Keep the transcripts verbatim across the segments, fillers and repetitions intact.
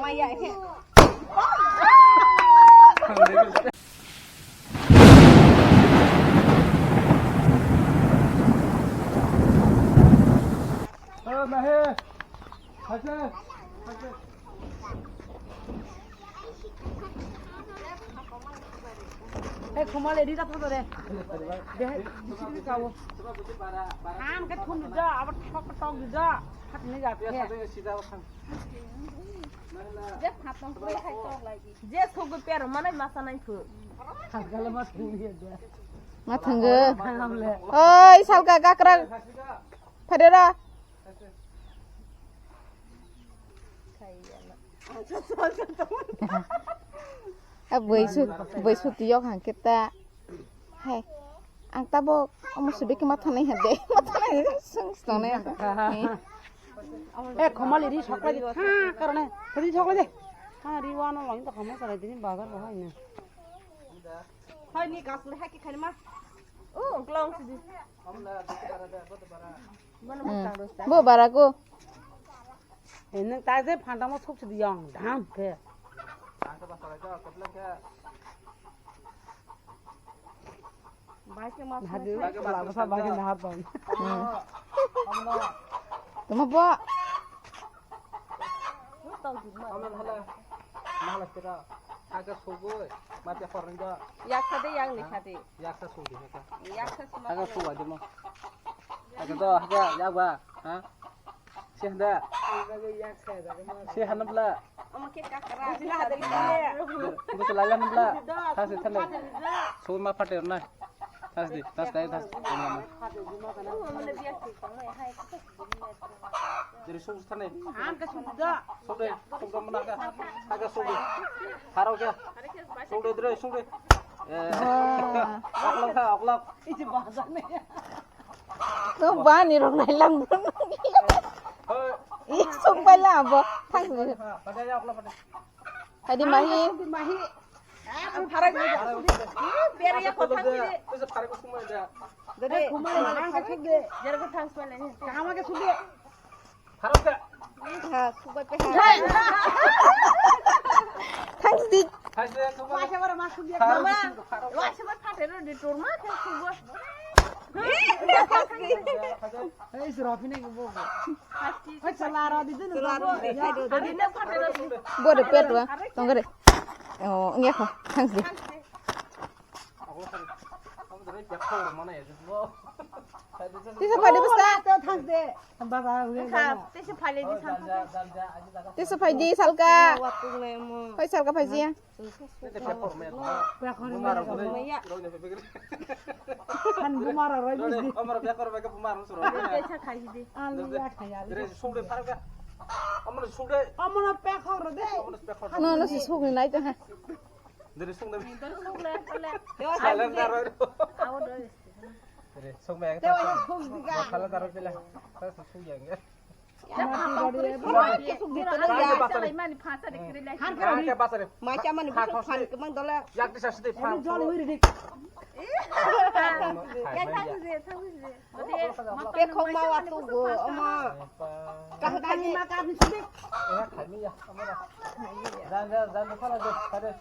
Hey, khumale rida thado re. Behai bisi bisi kawo. Ham ke thum dida, abar thok tok dida. Hat ni ga khe. Je phatong khe hai tok lagi. Je sogo pero manai masa nai phu. Gale ma thung ye de. Ma thungo. Oi, salka gakra. Phadera. A bwaisu, bwaisu tiyok hangkhe ta. Hai, ang tabok omo subikhe ma thanai hade. Ma thanai hade, swng swng nai ang. Eh, khomali ri soklai di, tha karone. Ri soklai di. Ha, ri wano longin to khomali salai dini bazar bo hai na. Hai ni gas le hai ki khai ma. O, klong sidi. Bo bara ko. Eneng ta je phantamo suk sidi yang dam khe. Bai ke mas. Naha de, lama sa bai ke naha tong. Tuma bo. Aman hala. Mahala kira. Haga sugoi. Mati horeng da. Yaksa de yang ni khati. Yaksa sugoi haka. Yaksa sima. Haga sugoi de mo. Haga do haga yawa. Ha? Sihanda. Sihanda bla. Omo khe kakra. Bujila hada bla. Bujila hada bla. Thase thane. Soi ma phater na. Thas di, thas dai, thas. Omo ne biya ki tong hai. Jadi sung thane. Ang ka sung da. Sung de, sung da mana ka. Aga sung de. Haro ka. Sung de dre, sung de. Eh. Oklok ka, oklok. Isi bahasa ne. Nung bani rok nai lang. Ih, sung pai la abo. Thang ni. Hadi mahi. Mahi. Ang pharai ni. Beri ya ko thang ni. Dede. Ang ka sung de. Jera ko thang pai la ni. Kaham ka sung de. Pharok da. Ha, subai pe ha. Thanks, Dick. Hai se, subai. Wasa bara masuk dia. Pharok. Mama, wasa bara phater di turma ke sugo. Hei, si Rafi nai ke bobo. Hei, salaro di dun. Salaro di. Adi na phater di. Bo de pet wa. Tong kare. Oh, nge ko. Thanks, Dick. Tisa phai di bwsa. Tisa phai di salka. Phai salka phai jiya. No, no, si sugni nai to ha. Dere sung de. Silent da roi. Dere sung me. Silent da roi pele. Sung yang. Macha mani phan kemang dole. Yak di sasi de phan. Jol wiri dik. Yak tang je, tang je. Bekhokma watugo, omo. Kaham kaham ma kaham sibik. Jan, jan, jan, phala de, phala de.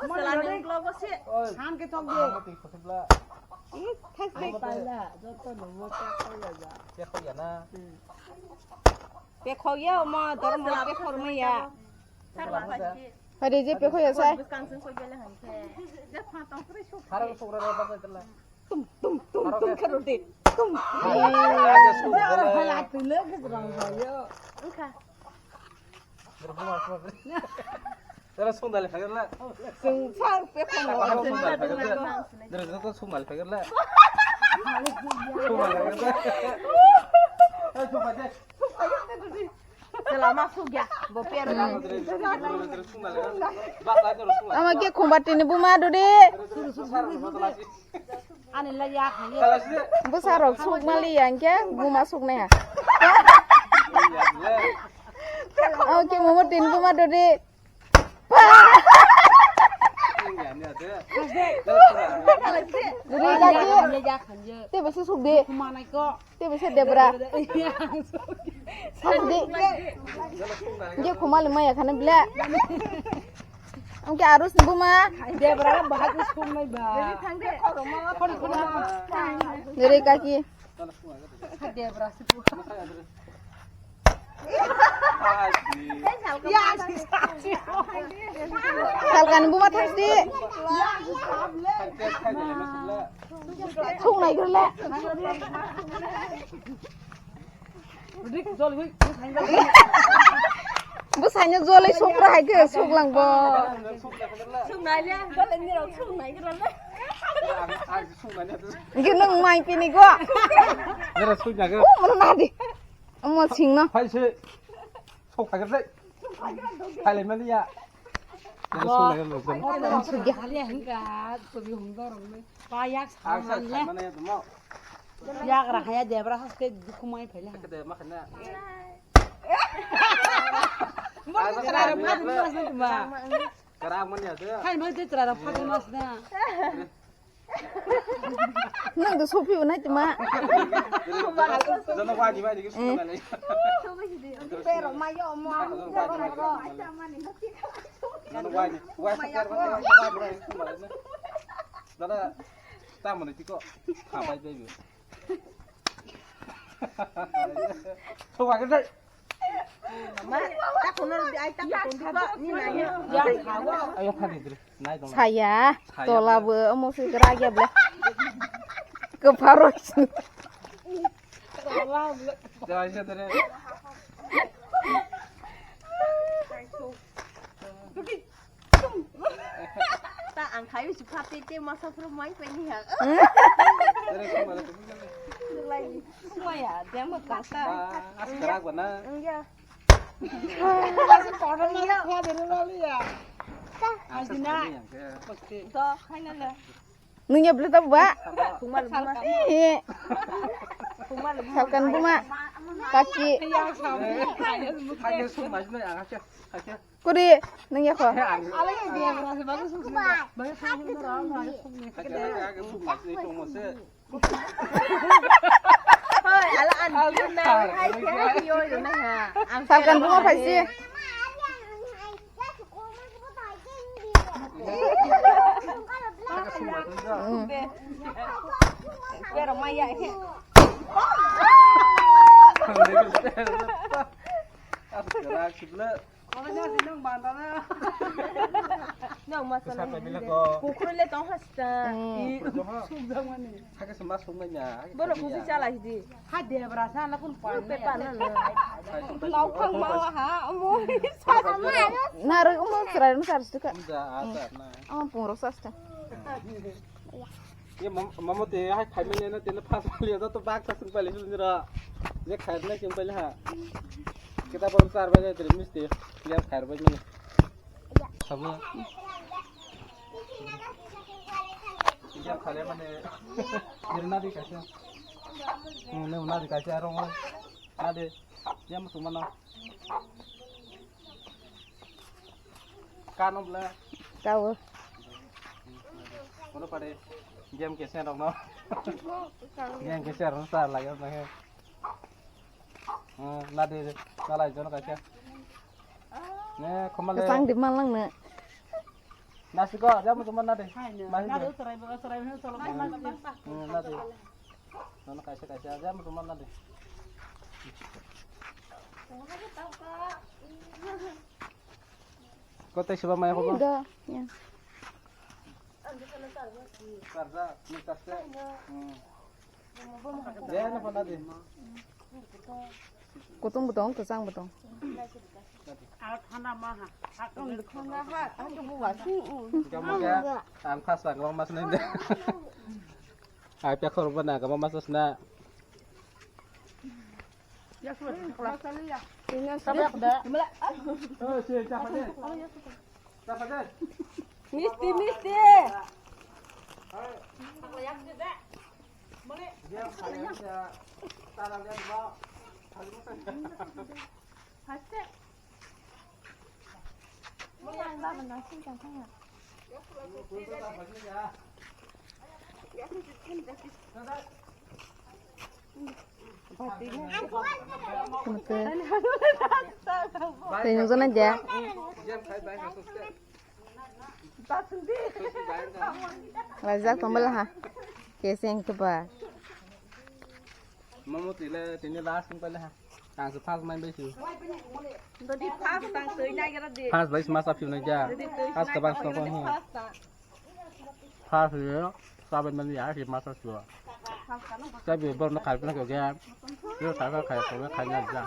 O sala ni uklo bo se. Oi. San ke thok de. Ih, thak de. Paila, joto no mo ka khoya ja. Ke khoya na. Bekhokya, omo, dormo bekhormaya. Hari je pekhoya sai. Tum, tum, tum, tum, karo de. Tum. Hala, tui le ke rang sayo. Engkha. Tara sung dale phagir la. Sung sar pe khong. Dara joto sung dale phagir la. Sung dale phagir la. Sela ma sugya, bo per la. Ama ke khumba tini buma dudi. Ani la ya khani. Bwsa rok suk mali ya hwnkhe buma suk nai ha. Ama ke momo tini buma dudi. Dudi kaki. Te bwsa suk di. Te bwsa debra. Thang di. Dia khumali maya khana bla. Angke arus ni buma. Debra bahai sung mai ba. Khori khori. Dere kaki. Debra. Salkani buma thangsi. Sung nai gurle. Bwsaino jolai sokra hai khe soklang bo. Hwnkhe nwng mai pini go. Nera sui na go. Oh, mano na di. Omo singno. Phai se. Sok phai khe. Phai le mani ya. Nera sui na go. Sugya. Hali hingka, tobi hum dorong le. Pa yak sa man le. Yak ra haya debra haste dukhumai phai le. Kede ma khana. Kara mani ya de. Hai, mai de kara phai mas na. Nang do sopi unai tuma. Jono wani wani ke sumale. Pero mayo mo. Jono wani wani. Dada, ta mane tiko. Ha bai bai. Soba ke dai. Ma, ta kono di ai ta kono di ko ni na ni. Ayo khani dre. Nai dong. Saya, saya tola bo omo se gra ya ble. Ke pharo. Jai se dre. Ta ang khai si pha te te masa pro mai pe ni ha. Dre ko mala ko. Lai. Maya, dia ma kasa. As kara ko na. Ya. Nwng ya bwle ta ba? Salkan buma. Kaki. Kuri, nwng ya kho. Hoi, ala an na, hai, hai, yo, yo, na, ha. Ang Salkan buma phaisi. Pero maya, he. No, masala. Kukhurle tong hasta. Sukjak mani. Hake se ma sung nai na. Boro kusi chala hidi. Ha debra sa na kun pan. Pe pan na. Nau phang ma ha, omo. Naroi omo chwrai rok sar stu ka. Amo pung rok sar sta. Ye mom-, momo te hai khai manya na tele phas pali to bak sa sung pali sung ra. Je khai na kim pali ha. Kita pon sar ba je misti. Ye khai ba manya. Sabo. Ijang khale mane, diri nadi kaisa. Hmm, ne nadi kaisa arong. Nadi, jam tu mana? Kano bla? Tahu. Kono pare, jam kesen rong no. Jam kesen rong sar lagi apa he? Hmm, nadi, nalai jono kaisa. Ne, khomale. Kesang di malang ne. Nasi ko, jam tu mana de? Nasi. Nadi, serai, serai, serai, serai. Hmm, nadi. Nono kaisa, kaisa, jam tu mana de? Kote siba maya ko? Ini dah, ya. Sarja, ni kaste. Hmm. Kutung butong, kesang butong. Kamu kya? Ang khas bang mas nende. Ai pya khor bana kamu mas na. Misti, misti. Tei nung jana dia. Lajak tong bala ha. Keseng ke ba. Mamu tile tini last tong bala ha. Tang se first main bai su. Dodi first tang tui na gara de. First bai masa piu na ja. Dodi tui first na ka bang gara so ko de ho. First tang. First ye saben man ya si masa su. Sabi bor no khal na ko ga. Yo ta ka khai ko khai na ja.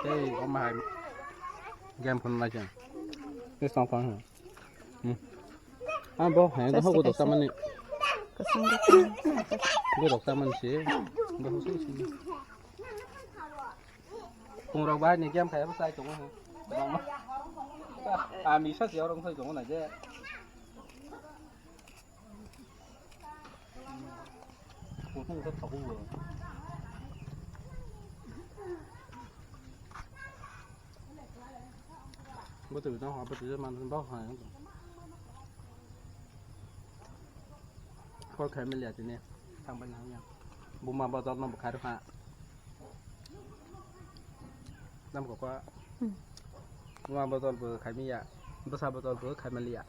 Tei o ma hai. Game phone ma ja. Ni song phone. Hmm. Ah, bo hai da ho go dok samani. Kasing kasing. Go dok samani si. Bo ho si si. Kung rok bai ni game khai bo sai tongo. Ami sa si orang sai tongo na je. Kutung ko thaku. Bo tu no ha bo tu man ba ha. Ko khai mili ati ne. Thang bai nang ya. Buma botol no bukhai rokha. Nam ko ko. Hmm. Buma botol bo khai miya. Bwsa botol bo khai maliya.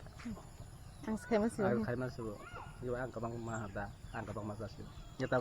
Ang se khai masi. Ang khai masi bo. Yo ang kabang ma da. Ang kabang ma da si. Ya ta